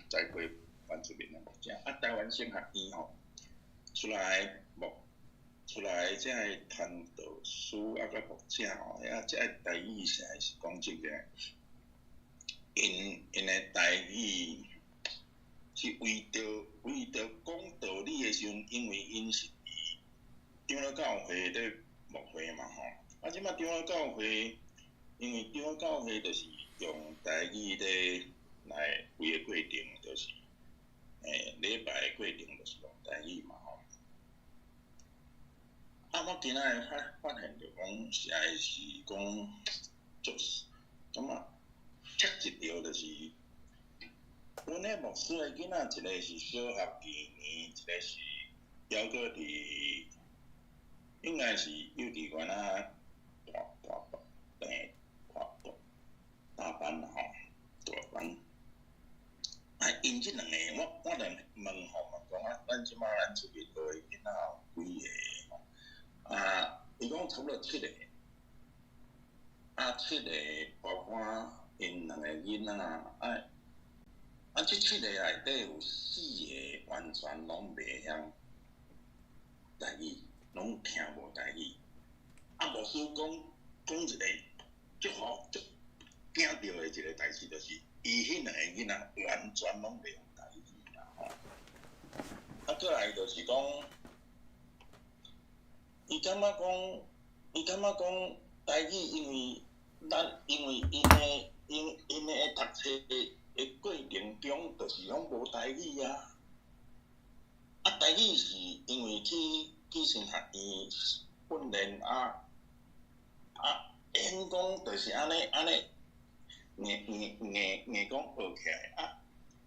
栽培原住民的牧者。啊，台灣神學院吼，出來牧出來這个傳道師啊，佮牧者吼，啊，這个台語實在是講真個，𪜶𪜶的台語是為著講道理的時陣，因為𪜶是佇長老教會咧牧會嘛吼，啊，這擺長老教會，因為長老教會就是用台語咧來規个過程，就是禮拜的過程就是用台語嘛吼。啊，我今仔日發現著講，實在是講，就是感覺切一著就是，阮的牧師的囡仔，一个是小學二年，一個是猶閣佇，應該是幼稚園啊，大大大大大大班啦吼，大班。啊，𪜶這兩个，我就問吼，問講啊，咱這擺咱出去學的囡仔有幾个吼？啊，伊講差不多七個，啊，七個包括𪜶兩個囡仔，啊，啊，這七個內底有四個完全攏袂曉台語，攏聽無台語。啊，牧師講講一個足好足驚著的一個代誌，就是伊彼兩個囡仔完全攏袂曉台語啦吼。啊，過來就是講，伊感覺講台語，因為咱因為𪜶的𪜶𪜶的讀冊的過程中，就是攏無台語啊。啊，台語是因為去神學院訓練啊啊，演講就是按呢按呢硬硬硬硬講學起來啊。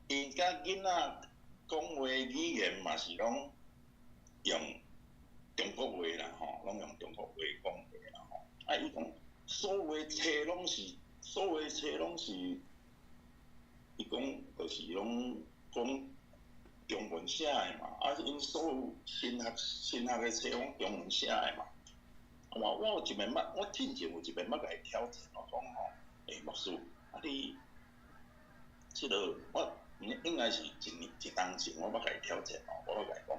𪜶佮囡仔講話語言嘛是攏用中國話啦吼，攏用中國話講話啦吼。啊，伊講所有的冊攏是，所有的冊攏是，伊講就是攏講中文寫的嘛，啊，𪜶所有神學的冊攏中文寫的嘛。我有一面捌，我進前有一面捌共伊挑戰，我講吼，欸，牧師，啊你，這个我應該是一年一冬前，我捌共伊挑戰吼，我捌共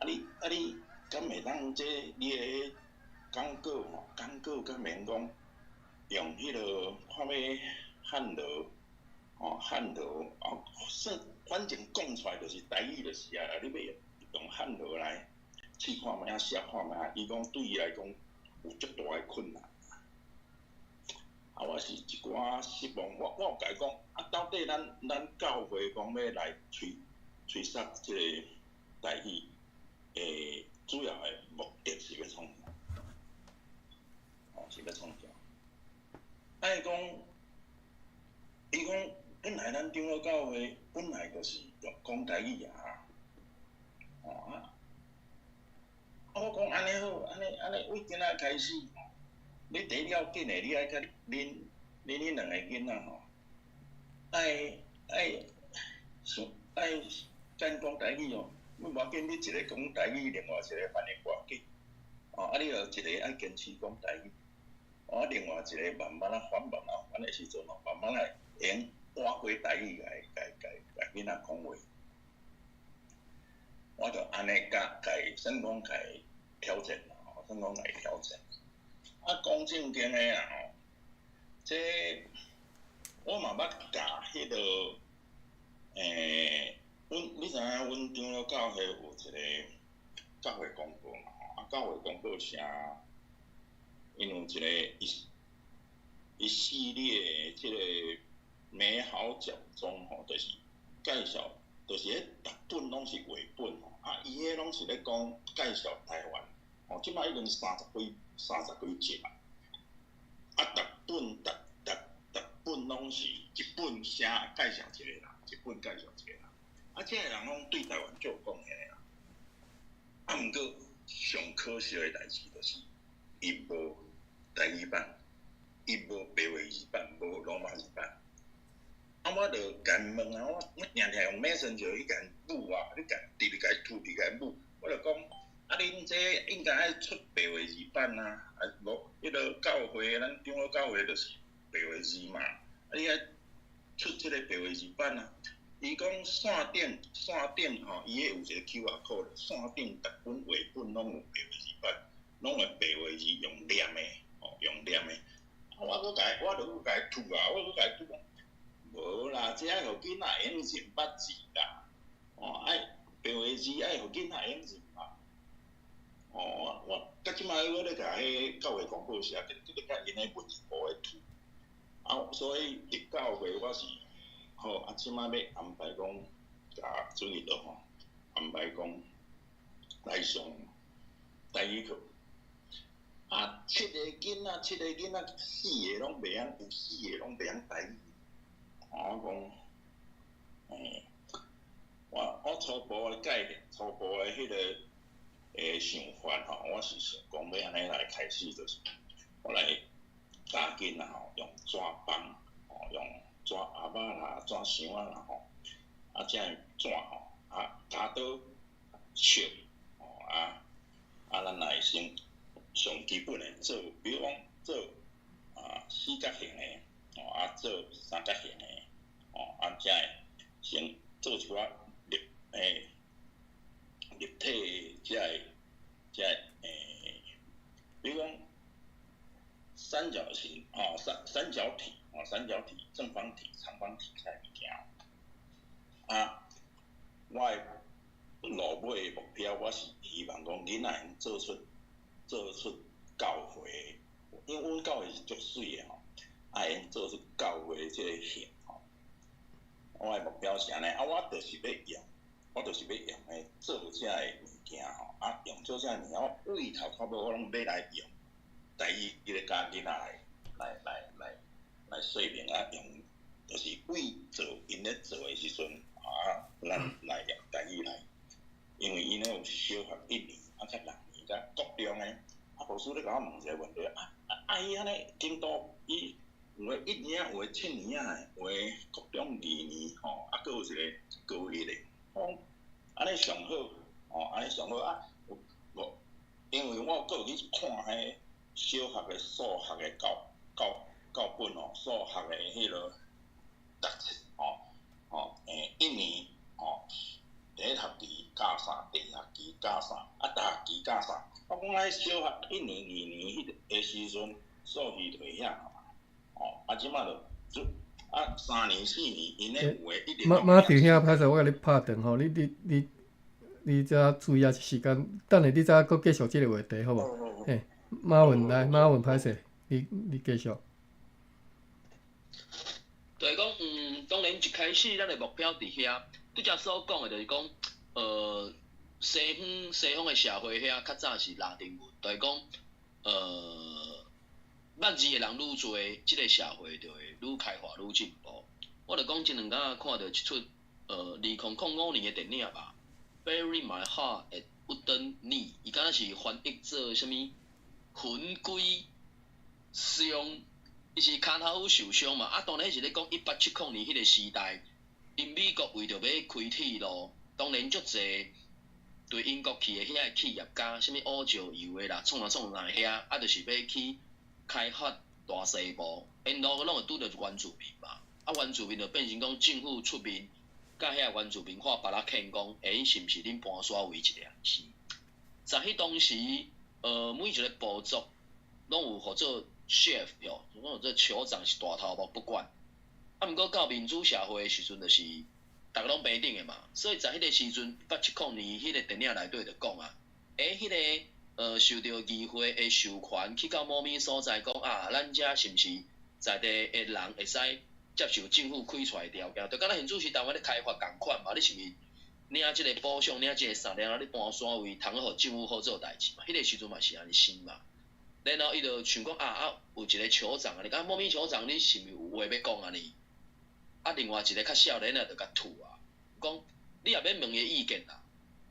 伊講，啊你敢會當這你的講稿吼，講稿敢免講用彼个看欲漢羅吼，漢羅哦，算反正講出來就是台語就是啊，啊你欲用漢羅來試看覓仔寫看覓仔，伊講對伊來講有足大的困難。啊，我是一寡失望，我有共伊講，啊，到底咱教會講欲來吹殺這个台語，主要的目的是欲創啥？哦，是欲創啥？啊，伊講本來咱長老教會本來就是用講台語啊，哦啊，啊我講按呢好，按呢按呢，為今仔開始，你第一要緊的，你愛佮恁彼兩個囡仔吼，愛愛想愛咱講台語哦，你無要緊，你一个講台語，另外一个翻譯無要緊，哦，啊，你著一个愛堅持講台語，哦，啊，另外一个慢慢仔反慢仔反的時陣哦，慢慢來會用換過台語來共共共囡仔講話。我就按呢共共算講共挑戰啦，吼，算講共挑戰。啊，講正經的啊吼，這我嘛捌共彼个，阮你知影阮長老教會有一个教會公報嘛吼，啊，教會公報寫，𪜶有一個一系列這个美好講章吼，就是介紹，就是彼逐本攏是繪本吼，啊，伊彼攏是咧講介紹台灣，吼，這擺已經三十幾集啊，啊，逐本逐逐逐本攏是一本寫介紹一個人，一本介紹一個人，啊，這个人攏對台灣足有貢獻的啦，啊，毋過上可惜的代誌就是，伊無台語版，伊無白話字版，無羅馬字版。啊，我就共問啊，我定定用 Messenger 去共問啊，你共直直共吐，直共問，我就講，啊，恁這應該愛出白話字版啊，啊，無，彼个教會，咱長老教會就是白話字嘛，啊，你愛出這个白話字版啊，伊講線頂線頂吼，伊彼有一個 QR code，線頂逐本繪本攏有白話字版，攏會白話字用念的，吼，用念的。啊，我閣共伊，我就閣共伊吐啊，我閣共伊吐講，無啦，這愛予囡仔會用認捌字啦，哦，愛白話字愛予囡仔會用認捌。哦，我我到這擺我咧共彼教會廣播社，咧咧共𪜶的文字部咧吐。啊，所以伫教會我是好，啊，這擺欲安排講，共注意到吼，安排講來上台語課。啊，七個囡仔，七個囡仔，四個攏袂曉，有四個攏袂曉台語。我講，我我初步的概念，初步的彼个想法吼，我是想講欲按呢來開始，就是我來教囡仔吼，用紙枋，吼，用紙盒仔啦、紙箱仔啦吼，啊，這樣紙吼，啊，鉸刀、尺，吼，啊，啊，咱來先上基本的做，比如講做啊四角形的，吼，啊做三角形的，吼，啊，才會先做一寡立體的這个這个比如講三角形，吼，三角體，吼，三角體、正方體、長方體這个物件。啊，我的落尾的目標，我是希望講囡仔會做出教會，因為阮教會是足媠的吼，啊會用做出教會這个形吼。我的目標是按呢，啊，我就是欲用的做這个物件吼，啊，用做這个物件，我對頭到尾我攏欲來用台語彼个教囡仔來說明啊，用就是為做𪜶咧做的時陣啊，咱來用台語來，因為𪜶咧有小學一年啊，才六年才國中的，啊，牧師咧共我問一個問題，啊啊啊！伊按呢程度，伊有的一年仔，有的七年仔，有的國中二年吼，啊，閣有一個高一的，我講按呢上好，吼，按呢上好啊，有無？因為我閣有去看彼小學的數學的教本哦，數學的彼落讀冊吼，吼，一年吼，第一學期教啥，第二學期教啥，啊，逐學期教啥。我講彼小學一年、二年彼個的時陣，數字就會曉吼，啊，這擺就啊三年、四年，𪜶咧有的一定。馬馬弟兄，歹勢，我共你拍斷吼，你遮注意下時間，等下你再閣繼續這个話題，好無？嘿，馬文來，馬文歹勢，你繼續。就是講，當然一開始咱的目標佇遐，拄才所講的就是講，西方的社會遐較早是拉丁文，就是講，捌字的人愈濟，這个社會就會愈開化、愈進步。我就講前兩工看著一齣，2005年的電影吧，《Bury My Heart at Wounded Knee》，伊敢若是翻譯做啥物魂龜傷，伊是跤頭趺受傷嘛。啊，當然是咧講1870年彼个時代，𪜶美國為著欲開鐵路，當然足濟對英國去的遐个企業家，啥物烏石油的啦，創啥創啥遐，啊，就是欲去開發大西部，沿路攏會拄著原住民嘛。啊，原住民就變成講政府出面，佮遐原住民畫耙仔傾講，欸，是毋是恁搬徙位一下？是。在彼當時，每一个部族攏有號做 chief 哟，攏有做酋長是大頭目不管。啊，毋過到民主社會的時陣，就是逐个攏平等的嘛。所以在彼个時陣，1870年彼个電影內底就講啊，欸，彼个受著議會的授權去到某物所在講啊，咱遮是毋是在地的人會使接受政府開出來的條件？就敢若現主時台灣咧開發仝款嘛，你是毋是領這個補償，領這個啥，然後你搬徙位，通好予政府好做代誌嘛？彼个時陣嘛是按呢生嘛。然後伊就想講啊啊，有一個酋長啊，你講某物酋長，你是毋是有話欲講按呢？啊，另外一個較少年的就共吐啊，講你也免問伊意見啦。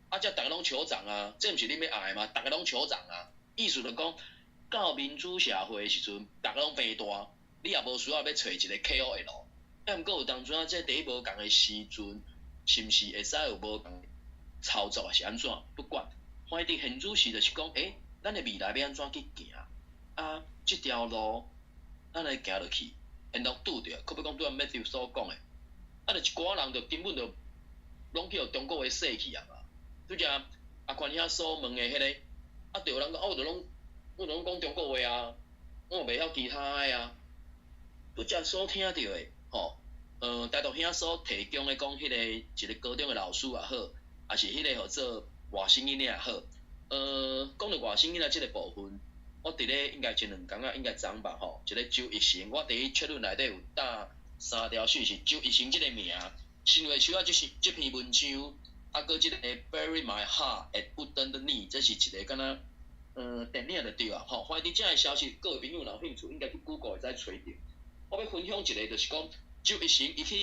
啊，這逐个攏酋長啊，這毋是恁欲愛的嗎？逐个攏酋長啊，意思就講到民主社會的時陣，逐个攏平大，你也無需要欲揣一個 KOL。啊，毋過有當陣啊，這第一無仝的時陣，是毋是會使有無仝操作，抑是按怎？不管，反正現主時就是講，欸，咱的未來欲按怎去行？啊，這條路咱來行落去，緣路拄著，閣欲講拄仔 Matthew 所講的，啊，就一寡人就根本就攏去予中國話洗去啊嘛。拄才阿寬兄所問的彼个，啊，就有人講，啊，我就攏講中國話啊，我袂曉其他的啊。拄才所聽著的，吼，台獨兄所提供的講，彼个一个高中的老師也好，抑是彼个號做外省囡仔也好，講著外省囡仔這個部分，我佇咧應該前兩工仔應該昨吧吼，一個周一成，我佇咧切論內底有打三條訊息，周一成這個名，新話手仔就是這篇文章，啊，閣這個 Bury My Heart at Wooden Knee，這是一個敢若電影就對啊，吼，歡迎佇遮个消息，各位朋友若有興趣，應該去 Google 會使揣著。我欲分享一個，就是講周一成伊去，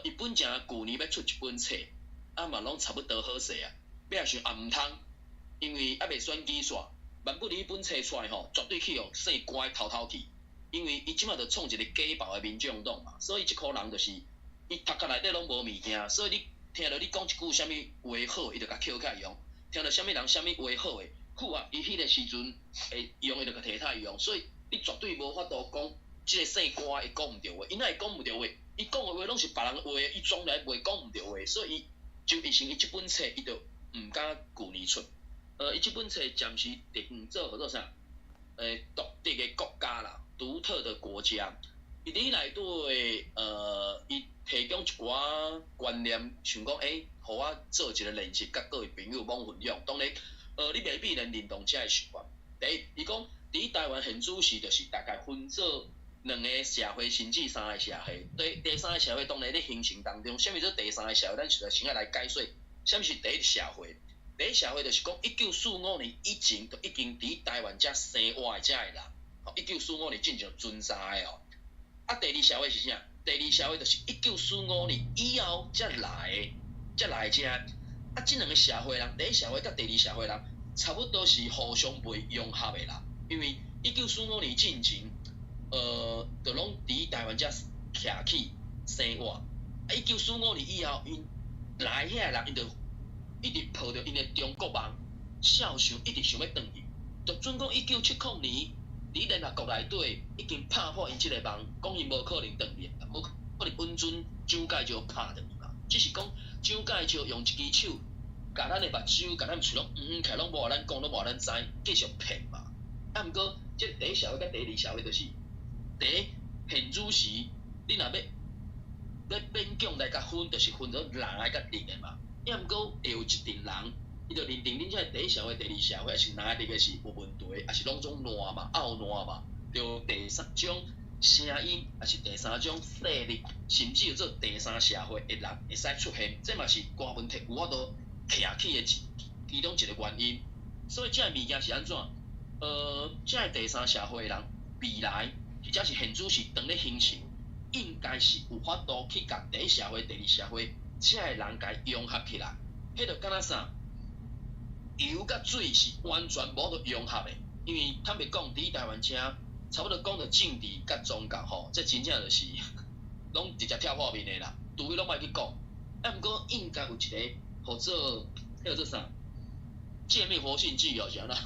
伊本正舊年欲出一本冊，啊嘛攏差不多好勢啊，尾仔想也毋通，因為猶未選舉煞，萬不離彼本冊出來吼，絕對去予姓關偷偷去，因為伊這馬就創一個假爆的民眾黨嘛，所以這箍人就是伊讀冊內底攏無物件，所以你聽著你講一句啥物話好，伊就共抾起來用；聽著啥物人啥物話好的，好啊，伊彼個時陣會用，伊就共提出來用，所以你絕對無法度講。這個姓關會講毋著話，伊哪會講毋著話？伊講的話攏是別人的話，伊從來袂講毋著話，所以伊周一成伊這本冊，伊就毋敢舊年出。伊這本冊暫時定做號做啥？獨特的國家啦，獨特的國家。伊佇內底，伊提供一寡觀念，想講，欸，予我做一個練習，佮各位朋友罔分享。當然，你袂必然認同這个想法。第一，伊講佇台灣現主時，就是大概分做兩個社會，甚至三個社會。第三個社會當然咧形成當中，啥物做第三個社會？咱實在先愛來解說，啥物是第一社會？第一社會就是講1945年以前就已經佇台灣遮生活的遮个人，吼，1945年進前存在的哦。啊，第二社會是啥？第二社會就是一九四五年以後才來的，才來遮。啊，這兩个社會人，第一社會佮第二社會人，差不多是互相袂融合的啦。因為一九四五年進前，就攏佇台灣遮徛起生活。啊，一九四五年以後，𪜶來遐个人，𪜶就一直抱著𪜶的中國夢，肖想一直想欲轉去。就準講1970年，佇聯合國內底已經拍破𪜶這個夢，講𪜶無可能轉去，無可能允准蔣介石拍轉去嘛。只是講蔣介石用一支手，共咱的目睭，共咱喙攏黃黃起來，攏無予咱講，攏無予咱知，繼續騙嘛。啊，毋過，這第一社會佮第二社會就是，第一現主時，你若欲欲勉強來共分，就是分做藍的佮綠的嘛。抑毋過會有一陣人，伊就認定恁這第一社會、第二社會，抑是藍的綠的是有問題，抑是攏總爛嘛、漚爛嘛，著第三種聲音，抑是第三種勢力，甚至有做第三社會的人會使出現，這嘛是柯文哲有法度徛起的其中一個原因。所以這个物件是按怎？這个第三社會的人未來或者是現主時當咧形成，應該是有法度去共第一社會、第二社會這个人共融合起來。彼就敢若啥？油佮水是完全無法度融合的，因為坦白講，佇台灣遮，差不多講著政治佮宗教吼，這真正就是攏直接跳破面的啦，除非攏莫去講。啊，毋過應該有一個號做，彼個做啥？界面活性劑哦，是按怎？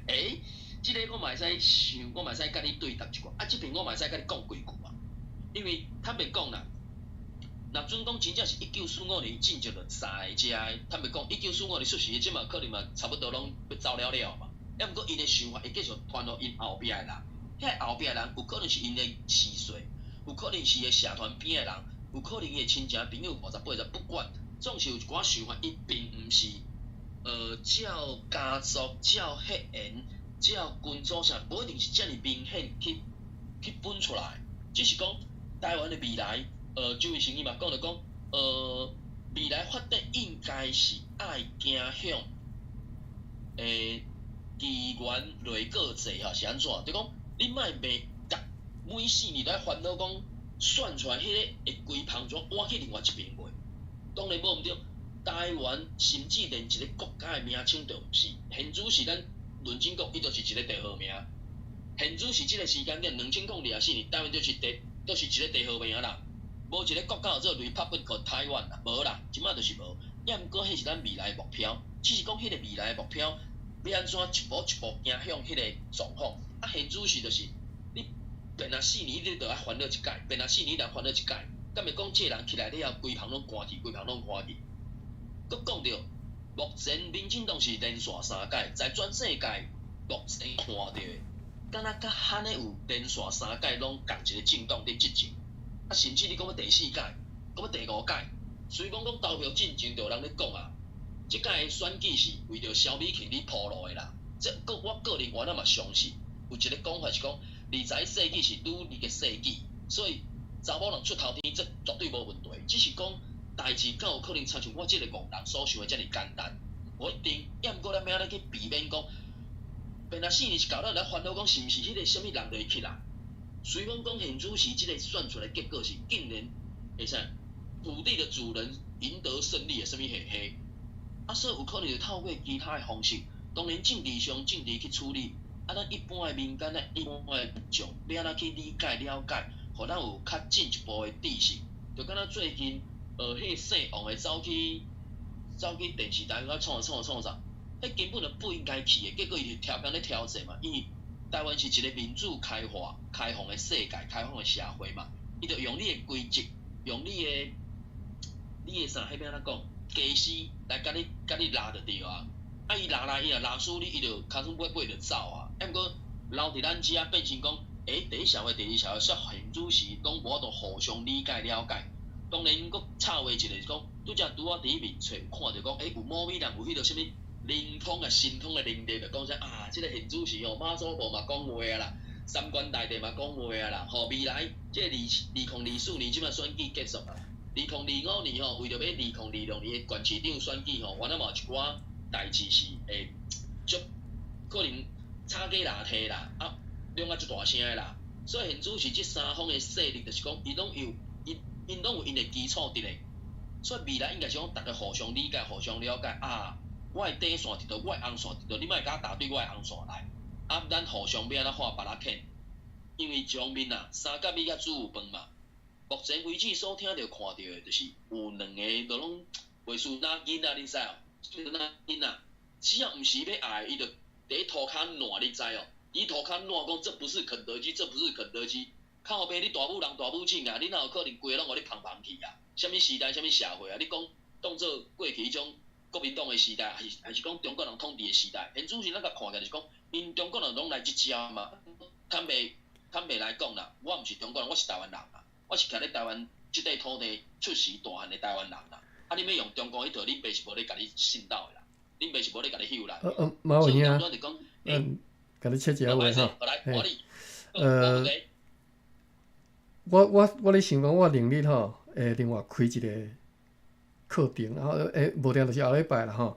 欸，這个我嘛會使想，我嘛會使佮你對答一寡。啊，這邊我嘛會使佮你講幾句啊。因為坦白講啦，若準講真正是一九四五年進前就在遮的，坦白講，一九四五年出世的，這馬可能嘛差不多攏欲走了了嘛。抑毋過𪜶的想法會繼續傳予𪜶後壁的人，遐後壁的人有可能是𪜶的序數，有可能是伊的社團邊的人，有可能伊的親情朋友50、80，不管，總是有一寡想法，伊並毋是照家族、照血緣、照群組啥，無一定是遮爾明顯去分出來，只是講台灣的未來，周醫生伊嘛講著講，未來發展應該是愛走向，議員內閣制吼是按怎？就講你莫袂逐每4年都愛煩惱講選出來彼个會規芳怎換去另外一邊袂？當然無毋對，台灣甚至連一個國家的名稱都毋是，現主時咱論真講，伊就是一個地號名。現主時這个時間點，2024年，台灣就是一個地號名啦。無一個國家叫做 Republic of Taiwan 啦，無啦，這馬就是無。抑毋過彼是咱未來的目標，只是講彼個未來的目標欲按怎一步一步走向彼個狀況。啊，現主時就是你變啊四年，你就愛煩惱一擺，變啊四年來煩惱一擺，敢會講這个人起來了後，規棚攏關去，規棚攏關去。閣講著，目前民進黨是連續三屆，在全世界目前看著的，敢若較罕會有連續三屆攏仝一個政黨佇執政。啊，甚至你講欲第四屆，講欲第五屆，雖講講投票進前就有人咧講啊，這屆的選舉是為著蕭美琴咧鋪路的啦。這個我個人原來嘛相信，有一個講法是講，21世紀是女力的世紀，所以查某人出頭天，這絕對無問題。只是講代誌敢有可能親像我這個戇人所想的遮爾簡單，無一定。抑毋過咱欲按怎去避免講，變啊4年一到，咱來煩惱講是毋是彼個啥物人就會起來。雖講講現主時這個選出來結果是竟然會啥土地的主人贏得勝利的啥物下下，啊，所以有可能就透過其他的方式，當然政治上政治去處理，啊，咱一般的民間咱一般的民眾，欲按怎去理解了解，予咱有較進一步的知識，就敢若最近，彼個姓王的走去電視台遐創創創啥，彼根本就不應該去的，結果伊就調工咧挑戰嘛，因為台灣是一個民主開化、開放的世界、開放的社會嘛，伊就用你的規則，用你的啥，彼欲按怎講，家私來共你拉就對啊。啊，伊拉來，伊若拉輸你，伊就跤鼠尾尾就走啊。啊，毋過留佇咱遮變成講，欸，第一社會、第二社會，說現主時攏無法度互相理解了解。當然，閣插話一個是講，拄才拄仔佇面冊有看著講，欸，有某物人有彼個啥物靈通啊、神通的能力，就講啥啊，這個現主時吼，媽祖婆嘛講話啊啦，三官大帝嘛講話啊啦，吼，未來這2024年這擺選舉結束啊，2025年吼，為著欲2026年的縣市長選舉吼，原來嘛有一寡代誌是會足可能炒雞拉提啦，啊，弄啊足大聲的啦，所以現主時這三方的勢力，就是講，伊攏有𪜶𪜶攏有𪜶的基礎佇咧，所以未來應該是講，逐家互相理解、互相了解啊。我的底線佇佗，我的紅線佇佗，你莫共我踏對我的紅線來。啊，咱互相欲按怎畫別仔線？因為一方面啊，三甲米佮煮有飯嘛。目前為止所聽著看著的，就是有兩个都攏袂輸哪囡仔，你知哦？哪囡仔，只要毋是欲愛，伊就佇咧塗跤爛，你知哦？佇塗跤爛講，這不是肯德基，這不是肯德基。靠北你大母人大母種啊，你哪有可能規个攏予你芳芳去啊？啥物時代，啥物社會啊？你講當做過去彼種國民黨的時代，還是講中國人統治的時代？現主時咱共看起來就是講，𪜶中國人攏來這招嘛。坦白來講啦，我毋是中國人，我是台灣人啦。我是徛咧台灣這塊土地出世大漢的台灣人啦。啊，你欲用中國彼套，恁爸是無咧共你信道的啦，恁爸是無咧共你休啦。馬文兄，嗯，共你切一下話吼。來，我咧想講，我明日吼會另外開一個課程，然後欸，無定就是後禮拜啦吼，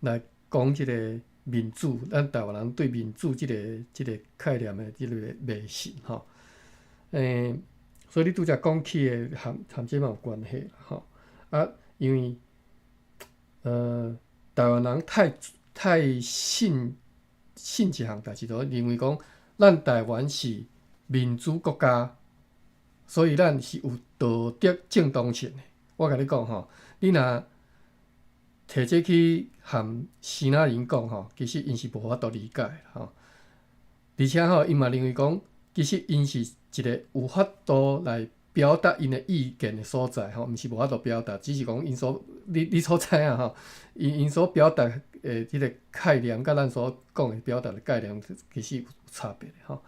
來講這個民主，咱台灣人對民主這個概念的這個迷信吼。欸，所以你拄才講起的含這嘛有關係吼。啊，因為台灣人太信一項代誌，就認為講咱台灣是民主國家，所以咱是有道德正當性的。我共你講吼，你若提這去和支那人講吼，其實𪜶是無法度理解吼。而且吼，𪜶嘛認為講，其實𪜶是一個有法度來表達𪜶的意見的所在吼，毋是無法度表達，只是講𪜶所你所知影吼，𪜶所表達的這個概念，佮咱所講的表達的概念，其實有差別的吼。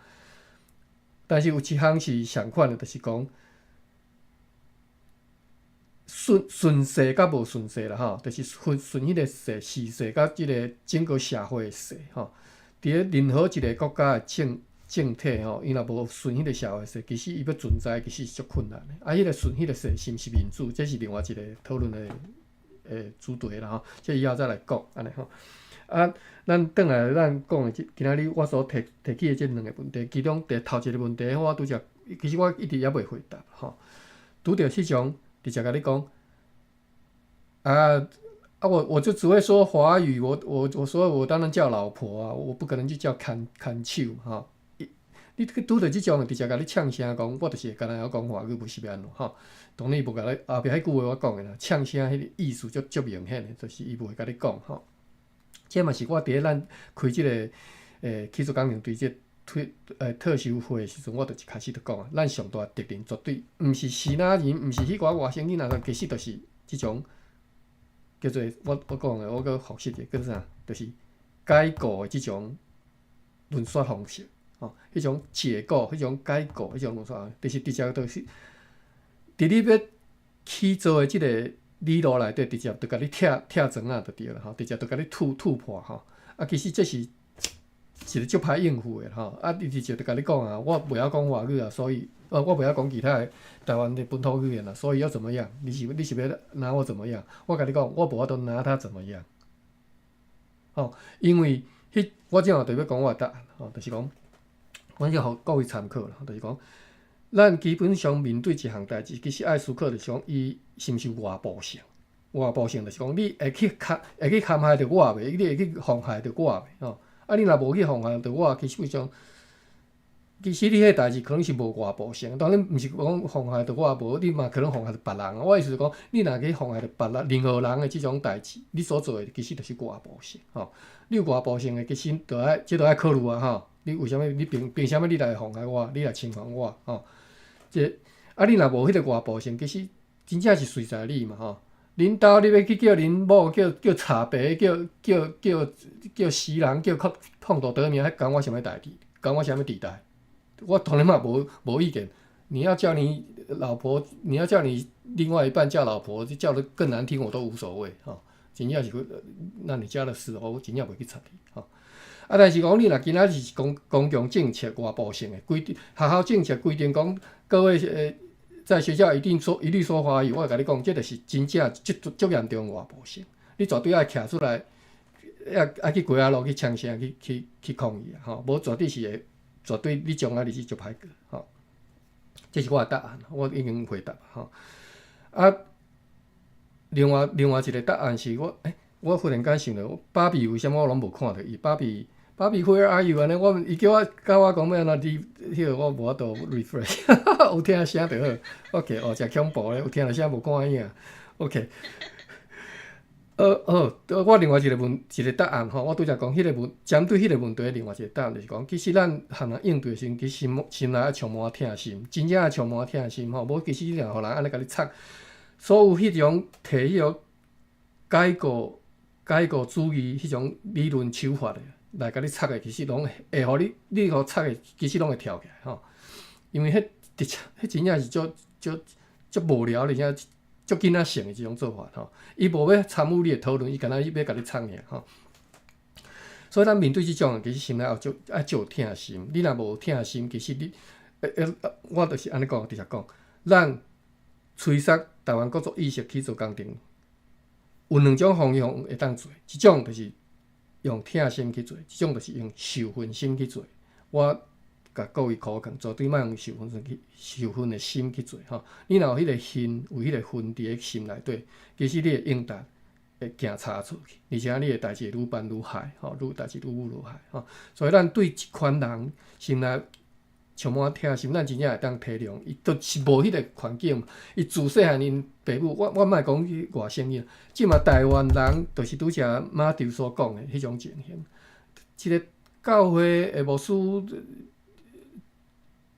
但是有一項是相款的，就是講順勢佮無順勢啦吼，就是順順彼個勢時勢佮這個整個社會的勢吼。佇咧任何一個國家的政體吼，伊若無順彼個社會勢，其實伊欲存在其實是足困難的。啊，彼個順彼個勢是毋是民主，這是另外一個討論的主題啦吼。這以後再來講按呢吼。啊，咱轉來咱講的這今仔日我所提起的這兩個問題，其中第頭一個問題，我拄才其實我一直猶未回答吼。拄著彼種直接共你講，啊啊我就只會說華語，我說我當然叫老婆啊，我不可能去叫牽手吼。你去拄著這種直接共你嗆聲講，我就是會敢若曉講華語，無是欲按怎吼？當然伊無共你後壁彼句話我講的啦，嗆聲彼個意思足明顯的，就是伊無會共你講吼。這嘛是我佇咧咱開這個起訴綱領對這個推特修會的時陣，我就一開始就講啊，咱上大敵人絕對毋是支那人，毋是彼寡外省囡仔，其實就是這種叫做我講的，我閣複習者叫做啥？就是解構的這種論說方式，吼，彼種解構、彼種解構、彼種論說，就是直接就是佇你欲去做的這个理路內底，直接就共你拆拆磚仔就對了吼，直接就共你突突破吼。啊，其實這是一個足歹應付的吼。啊，伊直接就共你講啊，我袂曉講華語啊，所以我袂曉講其他的台灣的本土語言啊，所以要怎麼樣？你是欲拿我怎麼樣？我共你講，我無法度拿他怎麼樣。吼，因為彼我這下就欲講我的答案吼，就是講，阮就予各位參考啦，就是講，咱基本上面對一項代誌，其實愛思考就是講，伊是毋是外部性？外部性就是講，你會去陷會去陷害著我袂？你會去妨害著我袂？吼，啊，你若無去妨害著我，其實上，其實你彼个代誌可能是無外部性。當然毋是講妨害著我無，你嘛可能妨害著別人。我意思是講，你若去妨害著別人任何人的這種代誌，你所做的其實就是外部性，吼。你有外部性的，其實就愛這就愛考慮啊，吼。你為啥物？你憑憑啥物你來妨害我？你來侵犯我？吼。這啊，你若無彼個外部性，其實真正是隨在你嘛，吼。恁兜你欲去叫恁某叫叫查白，叫叫叫叫死人，叫較碰到得名，彼干我啥物代誌？干我啥物地帶？我當然嘛無無意見。你要叫你老婆，你要叫你另外一半叫老婆，就叫得更難聽，我都無所謂，吼。真正是那你家的事，我真正袂去插你，吼。啊，但是講你若今仔是公公共政策外部性的規定，學校政策規定講各位在學校一定說一律說華語，我共你講，這就是真正足足嚴重的外部性，你絕對愛徛出來，愛愛去街仔路去槍聲去去去抗議啊！吼，無絕對是會，絕對你將來日子足歹過，吼。這是我的答案，我已經回答吼。啊，另外另外一個答案是我，欸，我忽然間想著，芭比為啥物我攏無看著伊？芭比芭比 Where are you？按呢，我伊叫我共我講欲按怎你，彼个我無法度 refresh，有聽聲就好。OK，哦，誠恐怖咧，有聽著聲無看影。OK。好，我另外一個問一個答案吼，我拄才講彼個問，針對彼個問題另外一個答案就是講，其實咱含人應對的時陣，其實心心內愛充滿疼心，真正愛充滿疼心吼，無其實你若予人按呢共你插，所有彼種提彼個解構解構主義彼種理論手法的來共你插的，其實攏會予你你予插的，其實攏會跳起來吼，因為彼直接彼真正是足足足無聊，而且足囡仔性的這種做法吼，伊無欲參與你的討論，伊干焦欲共你插爾吼。所以咱面對這種，其實心內愛足愛足有疼心。你若無疼心，其實你，我就是按呢講，直接講，咱催促台灣國族意識去做工程，有兩種方向會當做，一種就是用疼心去做，一種就是用仇恨心去做。我共各位苦勸，絕對莫用仇恨心去仇恨的心去做吼。你若有彼個恨，有彼個恨佇咧心內底，其實你的應答會行差錯去，而且你的代誌會愈辦愈害，吼，愈代誌愈舞愈害吼。所以咱對這款人心內充滿疼心，咱真正會當體諒伊，就是無彼個環境。伊自細漢𪜶爸母，我我莫講去外省囡仔，這馬台灣人就是拄才馬丟所講的彼種情形。這個教會的牧師，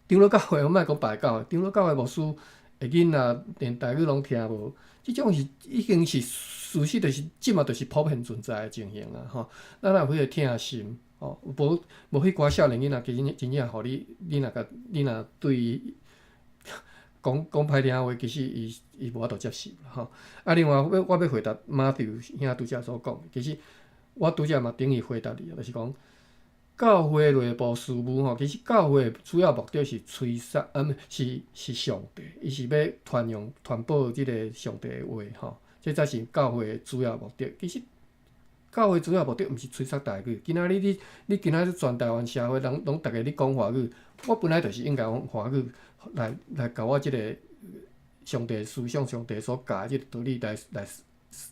長老教會，我莫講別教會，長老教會牧師的囡仔連台語攏聽無，這種是已經是事實，就是這馬就是普遍存在的情形啊！吼，咱若有彼個疼心，吼，無無彼寡少年囡仔，其實真正予你，你若共你若對伊講講歹聽話，其實伊伊無法度接受吼。啊，另外，我我欲回答馬丟兄拄才所講，其實我拄才嘛等於回答你，就是講教會內部事務吼，其實教會主要目的是催殺，啊毋是是上帝，伊是欲傳揚傳播這个上帝的話吼，這才是教會的主要目的。其實教會主要目的毋是催殺台語，今仔日你你今仔日全台灣社會人攏逐家咧講華語，我本來就是應該用華語來來共我這个上帝思想、上帝所教的這个道理來來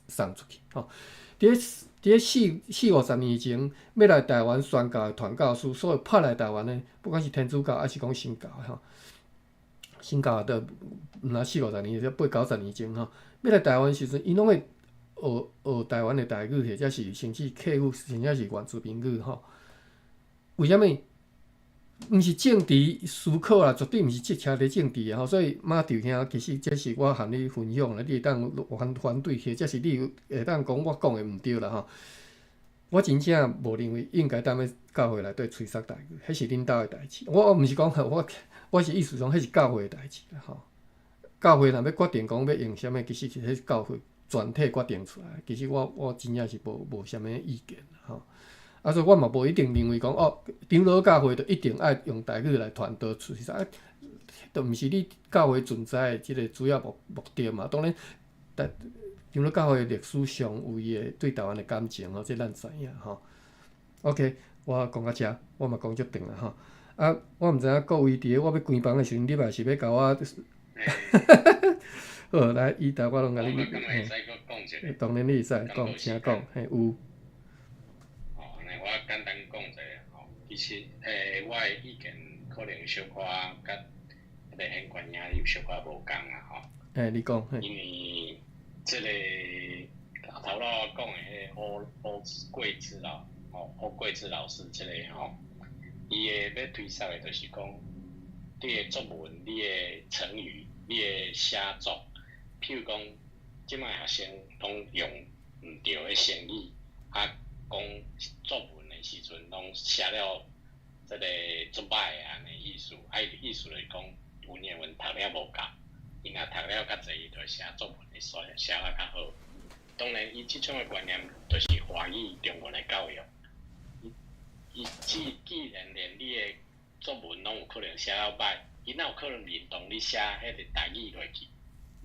送出去吼。佇咧佇咧四四五十年前，欲來台灣宣教的傳教士，所有派來台灣的，不管是天主教抑是講新教的吼，新教的毋若四五十年，八九十年前吼，欲來台灣時陣，𪜶攏會學學台灣的台語，或者是甚至客語，甚至是原住民語吼。為啥物？毋是政治思考啦，絕對毋是這徛佇政治的吼。所以馬長兄，其實這是我和你分享啦，你會當反對，或者是你會當講我講的毋對啦吼。我真正無認為應該踮咧教會內底吹殺台語，彼是恁兜的代誌。我毋是講我是意思講，彼是教會的代誌啦吼。教會若欲決定講欲用啥物，其實是彼是教會全體決定出來。其實我真正是無啥物意見吼。啊，所以我嘛無一定認為講哦，長老教會就一定愛用台語來傳道，其實啊，都毋是你教會存在的這個主要目的嘛。當然，但長老教會歷史上有伊的對台灣的感情吼，這咱知影吼。OK，我講到遮，我嘛講足長啦吼。啊，我毋知影各位佇咧我欲關房的時陣，你嘛是欲共我？好，來，伊達我攏共你，嘿，當然你會使講，請講，嘿，有。我簡單講一下吼，其實我的意見可能小可佮彼個縣官兄有小可無仝啊吼。欸，你講。因為這個頭路我講的彼個歐桂芝老吼，歐桂芝老師這個吼，伊的欲推捒的就是講，你的作文、你的成語、你的寫作，譬如講，這擺學生攏用毋對的成語，啊，講作文的時陣，攏寫了這個足歹的按呢意思，啊，伊意思就是講文言文讀了無夠，伊若讀了較濟，伊就會寫作文會寫寫得較好。當然，伊這種的觀念就是華語中文的教育。伊伊既然連你的作文攏有可能寫了歹，伊哪有可能認同你寫彼個台語落去？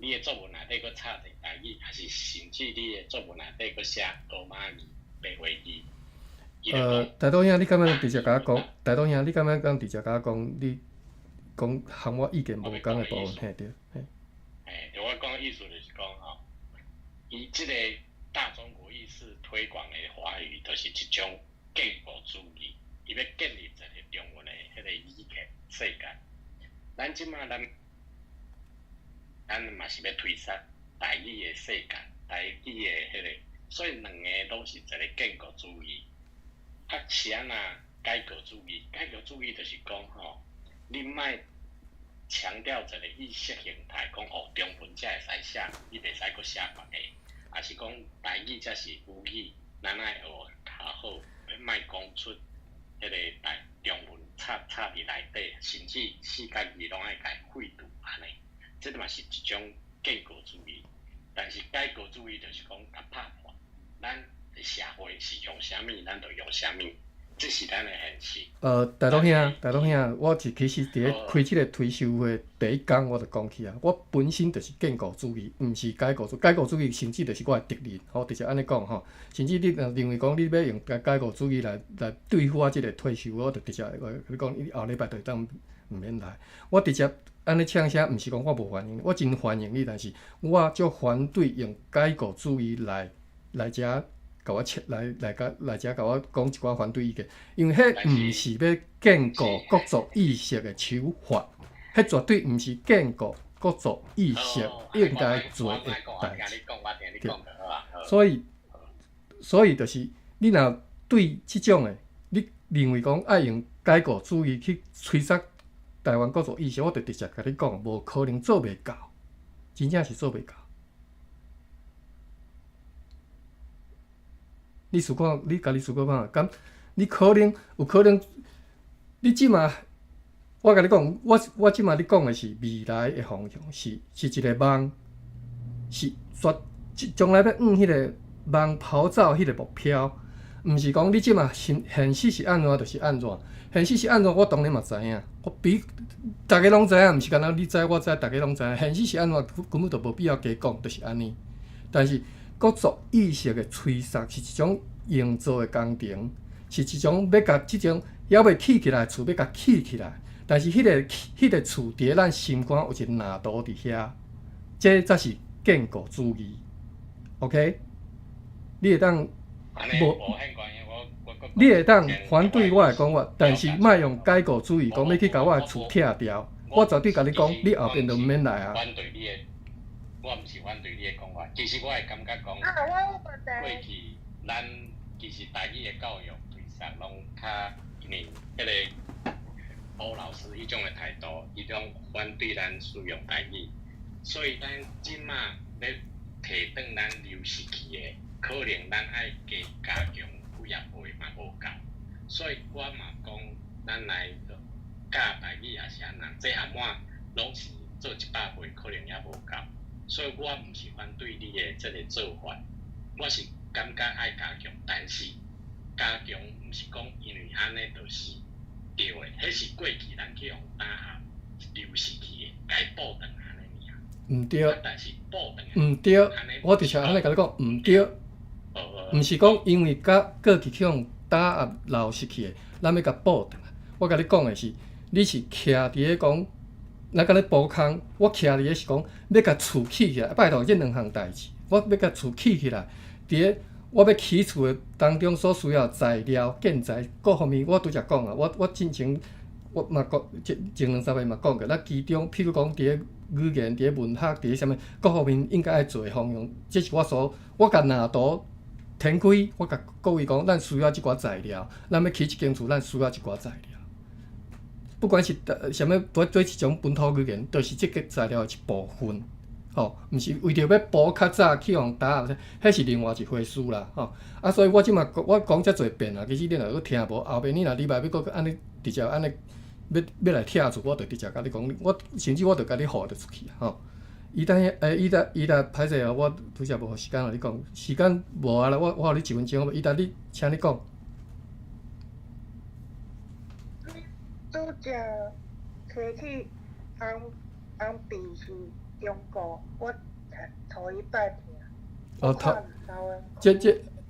你的作文內底閣插一個台語，抑是甚至你的作文內底閣寫羅馬字、白話字？大肚兄，你敢欲直接共我講？大肚兄，你敢欲講直接共我講？你講和我意見無仝的部分，嘿對，嘿。嘿，對我講的意思就是講吼，伊這個大中國意識推廣的華語，就是一種建國主義，伊欲建立一個中文的彼個語言世界。咱這擺咱嘛是欲推捒台語的世界，台語的彼個，所以兩个攏是一個建國主義。啊，是按怎改革主義？改革主義就是講吼，你莫強調一個意識形態，講哦，中文才會使寫，你袂使閣寫別个，抑是講台語才是母語，咱愛學較好，莫講出彼個台中文插佇內底，甚至四角字攏愛共廢除按呢，這嘛是一種建國主義。但是改革主義就是講共拍破，咱的社會是用啥物，咱就用啥物，這是咱的現實。大肚兄，大肚兄，我是其實佇咧開這個推修會第一工我就講起啊，我本身就是建國主義，毋是改革主義。改革主義甚至就是我的敵人，吼，直接按呢講吼。甚至你若認為講你欲用改革主義來對付我這個退休，我就直接我共你講，你後禮拜就會當毋免來。我直接按呢嗆聲，毋是講我無歡迎，我真歡迎你，但是我足反對用改革主義來遮。共我切來來共來遮共我講一寡反對意見，因為彼毋是欲建構國族意識的手法，彼絕對毋是建構國族意識應該做的代誌。對，所以就是你若對這種的，你認為講愛用改革主義去摧殺台灣國族意識，我就直接共你講，無可能做袂到，真正是做袂到。你思考，你家己思考看，敢你可能有可能，你這馬，我共你講，我這馬咧講的是未來的方向，是一個夢，是絕將來欲往彼個夢跑走彼個目標，毋是講你這馬現實是按怎就是按怎，現實是按怎，我當然嘛知影，我比逐家攏知影，毋是干焦你知我知，逐家攏知影，現實是按怎，根本就無必要加講，就是按呢。但是國族意識的摧殺是一種營造的工程，是一種欲共這種猶未起起來的厝，欲共起起來。但是彼個厝佇咧咱心肝有一個藍圖佇遐，這才是建國主義。OK，你會當無？你會當反對我的講法，但是莫用解構主義講欲去共我的厝拆掉。我絕對共你講，你後邊就毋免來啊。我毋是反對你的講法，其實我會感覺講，過去咱其實台語的教育對實攏較，因為彼個烏老師彼種的態度，伊攏反對咱使用台語，所以咱這馬欲提轉咱流失去的，可能咱愛加加強幾仔倍嘛無夠，所以我嘛講，咱來教台語也是按怎，這按怎攏是做100倍可能也無夠，所以我毋是反對你的這个做法，我是感覺愛加強，但是加強毋是講因為按呢就是對的，彼是過去咱去予打壓流失去的，共伊補轉來按呢爾。毋對。啊，但是補轉來毋對，我就是按呢共你講，毋對。毋是講因為佮過去去予打壓流失去的，咱欲共補轉來。我共你講的是，你是徛佇咧講，咱敢咧補空，我徛佇咧是講，欲共厝起起來。拜託，這兩項代誌，我欲共厝起起來，佇咧我欲起厝的當中所需要材料、建材各方面，我拄才講啊，我進前我嘛講，前兩三擺嘛講過，咱其中，譬如講佇咧語言、佇咧文學、佇咧啥物各方面應該愛做的方向，這是我所我共藍圖展開，我共各位講，咱需要這寡材料，咱欲起一間厝，咱需要這寡材料。不管是啥物，對一種本土語言，就是這個材料的一部分，吼，毋是為著欲補較早去予打壓，彼是另外一回事啦，吼。啊，所以我這馬我講遮濟遍啊，其實你若閣聽無，後面你若禮拜欲閣按呢直接按呢欲欲來拆厝，我就直接共你講，我甚至我就共你予著出去吼。伊等下，欸，伊達伊達歹勢哦，我拄才無時間共你講，時間無啊啦，我予你一分鐘好無？伊達你，請你講。拄才提起紅紅筆是中國，我頭一擺聽。哦，頭，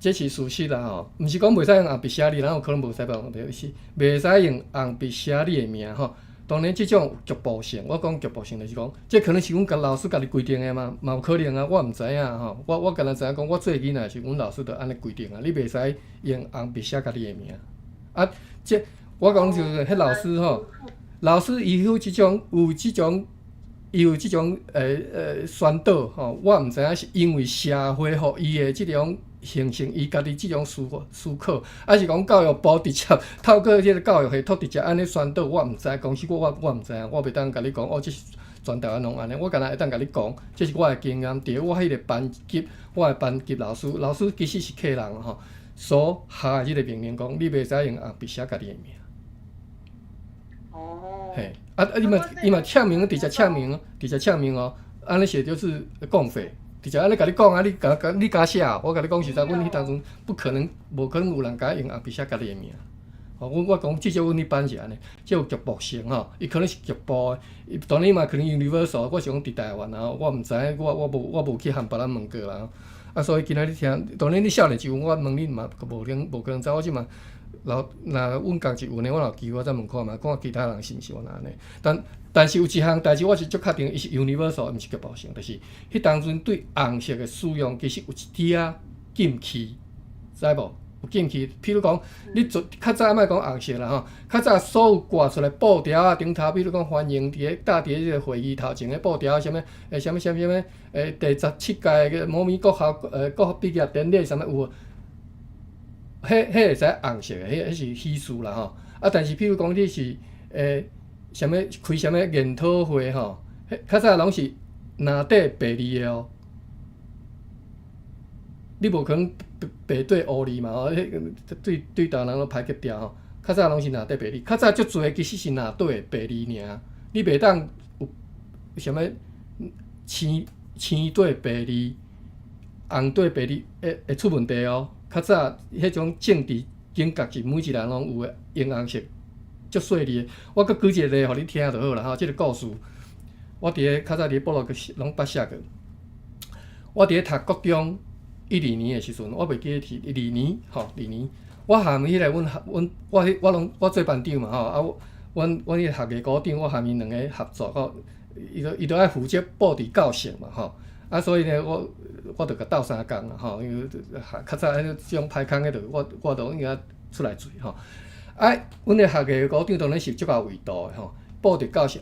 這是事實啦吼，毋是講袂使用紅筆寫你，哪有可能無使用紅筆？是袂使用紅筆寫你的名吼。當然，這種局部性，我講局部性就是講，這可能是阮家老師家己規定的嘛，嘛有可能啊，我毋知影吼。我敢若知影講，我做囡仔時，阮老師就按呢規定啊，你袂使用紅筆寫家己的名。啊，這我講就是彼老師吼，老師伊有這種有這種，伊有這種宣導吼，我毋知影是因為社會予伊的這種。形成伊家己這種思考，抑是講教育部直接透過這个教育系統直接按呢宣導，我毋知。講實我毋知影，我袂當共你講哦，這是全台灣攏按呢。我敢若會當共你講，這是我的經驗。佇我彼个班級，我的班級老師，老師其實是客人吼，所下這个命令講，你袂使用紅筆寫家己的名。哦。嘿，啊啊！伊嘛斥名，直接斥名，直接斥名哦。按呢寫就是共匪。直接按呢共你講啊，你敢你敢寫？我共你講實在，阮彼當陣不可能，無可能有人敢用紅筆寫家己的名。吼，阮我講至少阮彼班是按呢，這有局部性吼，伊可能是局部的，伊當然嘛可能 universal。我是講佇台灣啊，我毋知影，我無去和別人問過啦。啊，所以今仔日聽，當然你少年時陣，我問你嘛，無可能無可能知。我這馬老若阮仝一有呢，我若有機會我再問看覓，看其他人是毋是按呢。但是有一項代誌，我是足確定，伊是 universal，毋是局部性，就是彼當陣對紅色的使用，其實有一點仔禁區，知無？有禁區，譬如講，你做較早莫講紅色啦吼，較早所有掛出來布條仔頂頭，比如講歡迎佇咧搭佇咧這個會議頭前的布條，啥物？欸，啥物啥物啥物？欸，第17屆个某物國校國學畢業典禮啥物有無？彼會使紅色的，彼是喜事啦吼。啊，但是譬如講你是啥物開啥物研討會吼，彼較早攏是藍底白字的哦。你無可能白底烏字嘛吼，彼對逐人攏歹格調吼。較早攏是藍底白字，較早足濟其實是藍底白字爾，你袂當有啥物青底白字、紅底白字會出問題哦。較早彼種政治警覺是每一個人攏有的，用紅色足細膩的。我閣舉一個例予你聽就好啦吼，這个故事我佇咧較早佇咧部落格攏捌寫過。我佇咧讀國中一二年的時陣，我袂記得是一二年吼，二年。我含彼个阮阮我彼我攏我做班長嘛吼，啊，阮彼个學藝股長，我含𪜶兩个合作吼，伊就愛負責布置教室嘛吼，啊，所以呢，我就共鬥相共啦吼，因為較早彼種歹空的，就我就應該出來做吼。啊，阮的學藝股長當然是足夠維度的吼，布置教室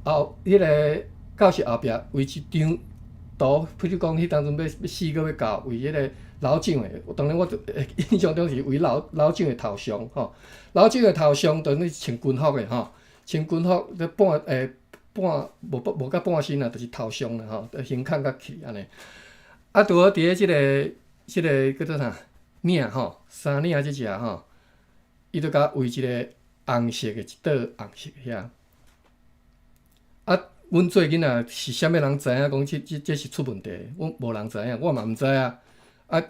後，彼个教室後壁圍一張圖，譬如講，彼當陣欲四個欲教為彼個老蔣的，當然我印象中是為老蔣的頭像吼，老蔣的頭像當然穿軍服的吼，穿軍服，咧半半無無甲半身啊，就是頭上啦吼，胸坎較去按呢。啊，拄好佇咧這個叫做啥領吼，衫領這隻吼，伊就共圍一個紅色的一道紅色遐。啊，阮做囡仔是啥物人知影講這是出問題？阮無人知影，我嘛毋知啊。啊，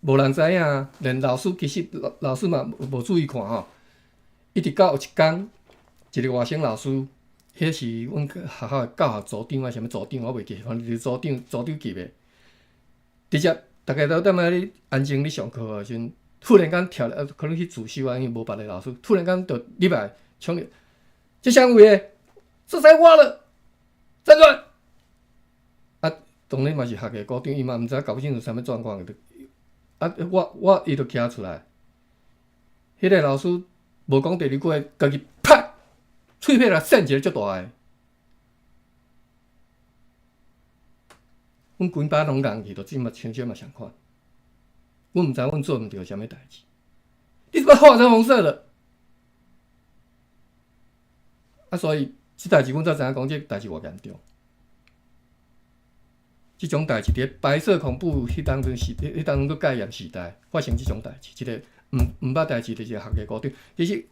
無人知影，連老師其實老師嘛無注意看吼。一直到有一工，一個外省老師，彼是阮學校的教學組長還是啥物組長，我袂記，反正是組長組長級的，直接逐家都踮遐咧安靜咧上課的時陣，突然間跳來，可能去自修啊，因為無別個老師，突然間就入來衝入，這啥位的？是誰挖了？站出來！啊，當然嘛是學藝股長，伊嘛毋知搞不清楚啥物狀況，啊，我伊就徛出來，彼個老師無講第二句話，家己啪，喙皮來扇一个足大个，阮規班攏愣去，就這嘛穿啥嘛相款。阮毋知阮做毋著啥物代誌，你怎麼畫成紅色的？啊，所以這代誌阮才知影講，這代誌偌嚴重。這種代誌佇白色恐怖彼當陣時，彼當陣閣戒嚴時代發生這種代誌，一個毋捌代誌，就是學藝股長。其實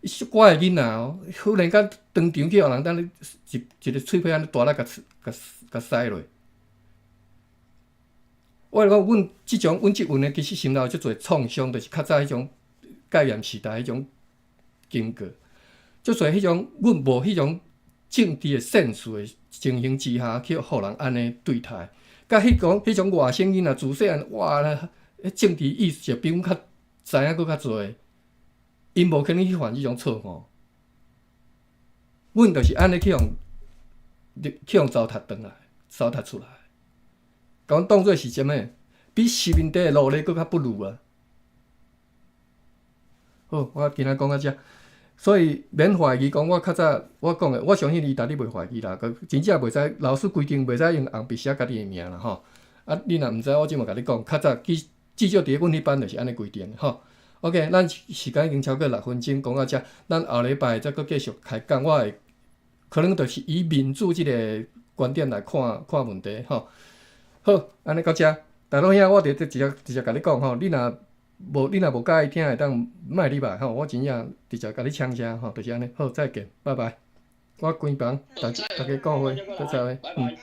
小乖的囡仔哦，忽然間當場去予人當咧一一个喙皮按呢大力共共共塞落。我講，阮這種阮這陣的其實心內有足濟創傷，就是較早彼種戒嚴時代彼種經過，足濟彼種阮無彼種政治的 sense 的情形之下，去予人按呢對待，佮彼種彼種外省囡仔自細漢哇，彼政治意識比阮較知影閣較濟，𪜶無可能去犯這種錯誤。阮就是按呢去予去予糟蹋轉來，糟蹋出來。共阮當做是啥物？比殖民地的奴隸閣較不如啊！好，我今仔講到遮，所以免懷疑講我較早我講的，我相信伊逐日袂懷疑啦。閣真正袂使老師規定袂使用紅筆寫家己的名啦吼。啊，你若毋知，我這嘛共你講，較早至少佇咧阮彼班就是按呢規定吼。OK，咱時間已經超過6分鐘，講到遮，咱後禮拜再閣繼續開講。我會可能就是以民主這個觀點來看看問題吼。好，按呢到遮，大老兄，我佇這直接直接共你講吼，你若無佮意聽，會當莫入來吼，我真正直接共你搶聲吼，就是按呢。好，再見，拜拜。我關房，大家顧會，再會，嗯。